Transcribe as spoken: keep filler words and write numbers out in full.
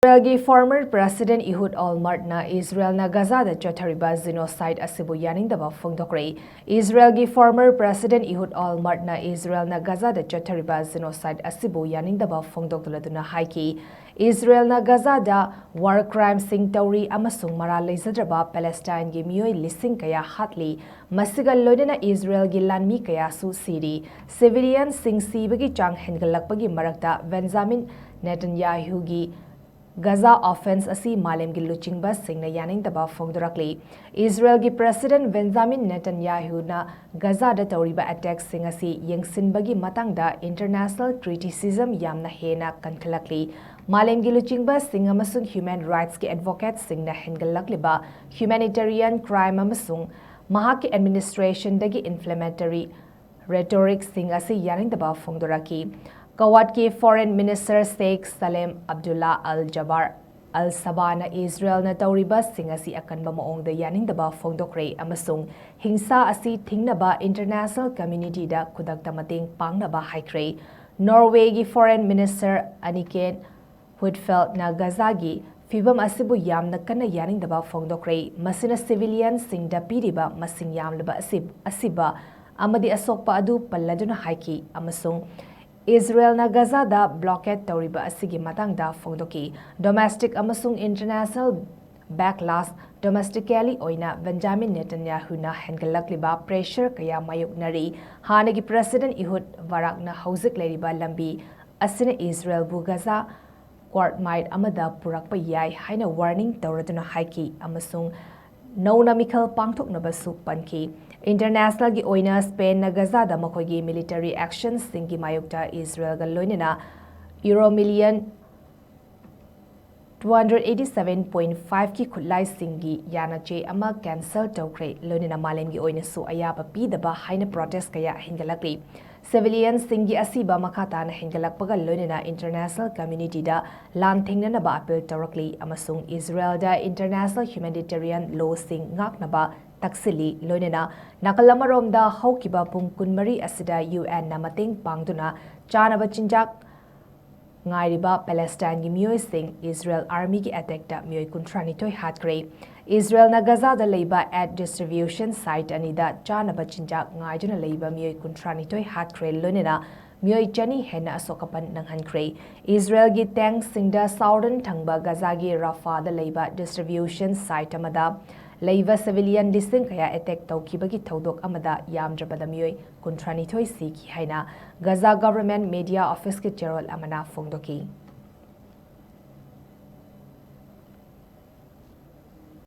ꯏꯁꯔꯦꯜꯒꯤ former president Ehud Olmartꯅ ꯏꯁꯔꯦꯜꯅ ꯒꯖꯥꯗ ꯆꯠꯊꯔꯤꯕ genocide ꯑꯁꯤꯕꯨ ꯌꯥꯅꯤꯡꯗꯕ ꯐꯣꯡꯗꯣꯛꯈ꯭ꯔꯦ꯫ ꯏꯁꯔꯦꯜꯒꯤ former president Ehud Olmartꯅ ꯏꯁꯔꯦꯜꯅ ꯒꯖꯥꯗ ꯆꯠꯊꯔꯤꯕ genocide ꯑꯁꯤꯕꯨ ꯌꯥꯅꯤꯡꯗꯕ ꯐꯣꯡꯗꯣꯛꯂꯗꯨꯅ ꯍꯥꯏꯈꯤ, ꯏꯁꯔꯦꯜꯅ ꯒꯖꯥꯗ war crimeꯁꯤꯡ ꯇꯧꯔꯤ ꯑꯃꯁꯨꯡ ꯃꯔꯥꯜ ꯂꯩꯖꯗ꯭ꯔꯕ ꯄꯦꯂꯦꯁꯇꯥꯏꯟꯒꯤ ꯃꯤꯑꯣꯏ ꯂꯤꯁꯤꯡ ꯀꯌꯥ ꯍꯥꯠꯂꯤ꯫ ꯃꯁꯤꯒ ꯂꯣꯏꯅꯅ ꯏꯁꯔꯦꯜꯒꯤ ꯂꯥꯟꯃꯤ ꯀꯌꯥꯁꯨ ꯁꯤꯔꯤ꯫ Civilianꯁꯤꯡ ꯁꯤꯕꯒꯤ ꯆꯥꯡ ꯍꯦꯟꯒꯠꯂꯛꯄꯒꯤ ꯃꯔꯛꯇ ꯕꯦꯟꯖꯥꯃꯤꯟ ꯅꯦꯇꯟꯌꯥꯍꯨꯒꯤ ꯒꯖꯥ offence ꯑꯁꯤ ꯃꯥꯂꯦꯝꯒꯤ ꯂꯨꯆꯤꯡꯕꯁꯤꯡꯅ ꯌꯥꯅꯤꯡꯗꯕ ꯐꯣꯡꯗꯣꯔꯛꯂꯤ꯫ ꯏꯁꯔꯦꯜꯒꯤ president ꯕꯦꯟꯖꯥꯃꯤꯟ ꯅꯦꯇꯟꯌꯥꯍꯨꯅ ꯒꯖꯥꯗ ꯇꯧꯔꯤꯕ attackꯁꯤꯡ ꯑꯁꯤ ꯌꯦꯡꯁꯤꯟꯕꯒꯤ ꯃꯇꯥꯡꯗ international criticism ꯌꯥꯝꯅ ꯍꯦꯟꯅ ꯀꯟꯈꯠꯂꯛꯂꯤ꯫ ꯃꯥꯂꯦꯝꯒꯤ ꯂꯨꯆꯤꯡꯕꯁꯤꯡ ꯑꯃꯁꯨꯡ human rightsꯀꯤ advocateꯁꯤꯡꯅ ꯍꯦꯟꯒꯠꯂꯛꯂꯤꯕ humanitarian crime ꯑꯃꯁꯨꯡ ꯃꯍꯥꯛꯀꯤ administrationꯗꯒꯤ inflammatory rhetoricꯁꯤꯡ ꯑꯁꯤ ꯌꯥꯅꯤꯡꯗꯕ ꯐꯣꯡꯗꯣꯔꯛꯈꯤ꯫ ꯀꯋꯥꯠꯀꯤ foreign minister Sheikh Salem Abdullah Al Jaber Al Sabahꯅ ꯏꯁꯔꯦꯜꯅ ꯇꯧꯔꯤꯕꯁꯤꯡ ꯑꯁꯤ ꯑꯀꯟꯕ ꯃꯑꯣꯡꯗ ꯌꯥꯅꯤꯡꯗꯕ ꯐꯣꯡꯗꯣꯛꯈ꯭ꯔꯦ ꯑꯃꯁꯨꯡ ꯍꯤꯡꯁꯥ ꯑꯁꯤ ꯊꯤꯡꯅꯕ international communityꯗ ꯈꯨꯗꯛꯇ ꯃꯇꯦꯡ ꯄꯥꯡꯅꯕ ꯍꯥꯏꯈ꯭ꯔꯦ꯫ Norwayꯒꯤ foreign minister Anniken Huitfeldꯅ ꯒꯖꯥꯒꯤ ꯐꯤꯚꯝ ꯑꯁꯤꯕꯨ ꯌꯥꯝꯅ ꯀꯟꯅ ꯌꯥꯅꯤꯡꯗꯕ ꯐꯣꯡꯗꯣꯛꯈ꯭ꯔꯦ, ꯃꯁꯤꯅ civilianꯁꯤꯡꯗ ꯄꯤꯔꯤꯕ ꯃꯁꯤꯡ ꯌꯥꯝꯂꯕ ꯑꯁꯤ-, ꯑꯁꯤꯕ ꯑꯃꯗꯤ ꯑꯁꯣꯛꯄ ꯑꯗꯨ ꯄꯜꯂꯗꯨꯅ ꯍꯥꯏꯈꯤ, ꯑꯃꯁꯨꯡ ꯏꯁꯔꯦꯜꯅ ꯒꯖꯥꯗ blockade ꯇꯧꯔꯤꯕ ꯑꯁꯤꯒꯤ ꯃꯇꯥꯡꯗ ꯐꯣꯡꯗꯣꯛꯈꯤ꯫ Domestic ꯑꯃꯁꯨꯡ international backlash, domestically ꯑꯣꯏꯅ ꯕꯦꯟꯖꯥꯃꯤꯟ ꯅꯦꯇꯟꯌꯥꯍꯨꯅ ꯍꯦꯟꯒꯠꯂꯛꯂꯤꯕ pressure ꯀꯌꯥ ꯃꯥꯌꯣꯛꯅꯔꯤ꯫ ꯍꯥꯟꯅꯒꯤ president Ehud Barakꯅ ꯍꯧꯖꯤꯛ ꯂꯩꯔꯤꯕ ꯂꯝꯕꯤ ꯑꯁꯤꯅ ꯏꯁꯔꯦꯜꯕꯨ ꯒꯖꯥ quagmire ꯑꯃꯗ ꯄꯨꯔꯛꯄ ꯌꯥꯏ ꯍꯥꯏꯅ warning ꯇꯧꯔꯗꯨꯅ ꯍꯥꯏꯈꯤ ꯑꯃꯁꯨꯡ ꯅꯧꯅ ꯃꯤꯈꯜ ꯄꯥꯡꯊꯣꯛꯅꯕꯁꯨ ꯄꯟꯈꯤ꯫ Internationalꯒꯤ ꯑꯣꯏꯅ ꯁ꯭ꯄꯦꯟꯅ ꯒꯖꯥꯗ ꯃꯈꯣꯏꯒꯤ military actionꯁꯤꯡꯒꯤ ꯃꯥꯌꯣꯛꯇ ꯏꯁꯔꯦꯜꯒ ꯂꯣꯏꯅꯅ euro million two hundred eighty seven point five ꯀꯤ ꯈꯨꯠꯂꯥꯏꯁꯤꯡꯒꯤ ꯌꯥꯅꯆꯦ ꯑꯃ cancel ꯇꯧꯈ꯭ꯔꯦ, ꯂꯣꯏꯅꯅ ꯃꯥꯂꯦꯝꯒꯤ ꯑꯣꯏꯅꯁꯨ ꯑꯌꯥꯕ ꯄꯤꯗꯕ ꯍꯥꯏꯅ protest ꯀꯌꯥ ꯍꯦꯟꯒꯠꯂꯛꯂꯤ꯫ Civilianꯁꯤꯡꯒꯤ ꯑꯁꯤꯕ ꯃꯈꯥ ꯇꯥꯅ ꯍꯦꯟꯒꯠꯂꯛꯄꯒ ꯂꯣꯏꯅꯅ international communityꯗ ꯂꯥꯟ ꯊꯦꯡꯅꯅꯕ appeal ꯇꯧꯔꯛꯂꯤ ꯑꯃꯁꯨꯡ ꯏꯁꯔꯦꯜꯗ international humanitarian lawꯁꯤꯡ ꯉꯥꯛꯅꯕ ꯇꯛꯁꯤꯜꯂꯤ꯫ ꯂꯣꯏꯅꯅ ꯅꯥꯀꯜ ꯑꯃꯔꯣꯝꯗ ꯍꯧꯈꯤꯕ ꯄꯨꯡ ꯀꯨꯟꯃꯔꯤ ꯑꯁꯤꯗ UNꯅ ꯃꯇꯦꯡ ꯄꯥꯡꯗꯨꯅ ꯆꯥꯅꯕ ꯆꯤꯟꯖꯥꯛ ꯉꯥꯏꯔꯤꯕ ꯄꯦꯂꯦꯁꯇꯥꯏꯟꯒꯤ ꯃꯤꯑꯣꯏꯁꯤꯡ ꯏꯖꯔꯦꯜ ꯑꯥꯔꯃꯤꯒꯤ ꯑꯦꯇꯦꯛꯇ ꯃꯤꯑꯣꯏ ꯀꯨꯟꯊ꯭ꯔꯥꯅꯤꯊꯣꯏ ꯍꯥꯠꯈ꯭ꯔꯦ꯫ ꯏꯖꯔꯦꯜꯅ ꯒꯖꯥꯗ ꯂꯩꯕ ꯑꯦꯗ ꯗꯤꯁꯇ꯭ꯔꯤꯕ꯭ꯌꯨꯁꯟ ꯁꯥꯏꯠ ꯑꯅꯤꯗ ꯆꯥꯅꯕ ꯆꯤꯟꯖꯥꯛ ꯉꯥꯏꯗꯨꯅ ꯂꯩꯕ ꯃꯤꯑꯣꯏ ꯀꯨꯟꯊ꯭ꯔꯥꯅꯤꯊꯣꯏ ꯍꯥꯠꯈ꯭ꯔꯦ, ꯂꯣꯏꯅꯅ ꯃꯤꯑꯣꯏ ꯆꯅꯤ ꯍꯦꯟꯅ ꯑꯁꯣꯛ ꯑꯄꯟ ꯅꯪꯍꯟꯈ꯭ꯔꯦ꯫ ꯏꯖꯔꯦꯜꯒꯤ ꯇꯦꯡꯛꯁꯤꯡꯗ ꯁꯥꯎꯗꯔꯟ ꯊꯪꯕ ꯒꯖꯥꯒꯤ ꯔꯥꯐꯥꯗ ꯂꯩꯕ ꯗꯤꯁꯇ꯭ꯔꯤꯕ꯭ꯌꯨꯁꯟ ꯁꯥꯏꯠ ꯑꯃꯗ ꯂꯩꯕ ꯁꯤꯚꯤꯂꯤꯌꯟ ꯂꯤꯁꯤꯡ ꯀꯌꯥ ꯑꯦꯇꯦꯛ ꯇꯧꯈꯤꯕꯒꯤ ꯊꯧꯗꯣꯛ ꯑꯃꯗ ꯌꯥꯝꯗ꯭ꯔꯕꯗ ꯃꯤꯑꯣꯏ ꯀꯨꯟꯊ꯭ꯔꯥꯅꯤꯊꯣꯏ ꯁꯤꯈꯤ ꯍꯥꯏꯅ ꯒꯖꯥ ꯒꯚꯔꯟꯃꯦꯟꯠ ꯃꯤꯗꯤꯌꯥ ꯑꯣꯐꯤꯁꯀꯤ ꯆꯦꯔꯣꯜ ꯑꯃꯅ ꯐꯣꯡꯗꯣꯛꯈꯤ꯫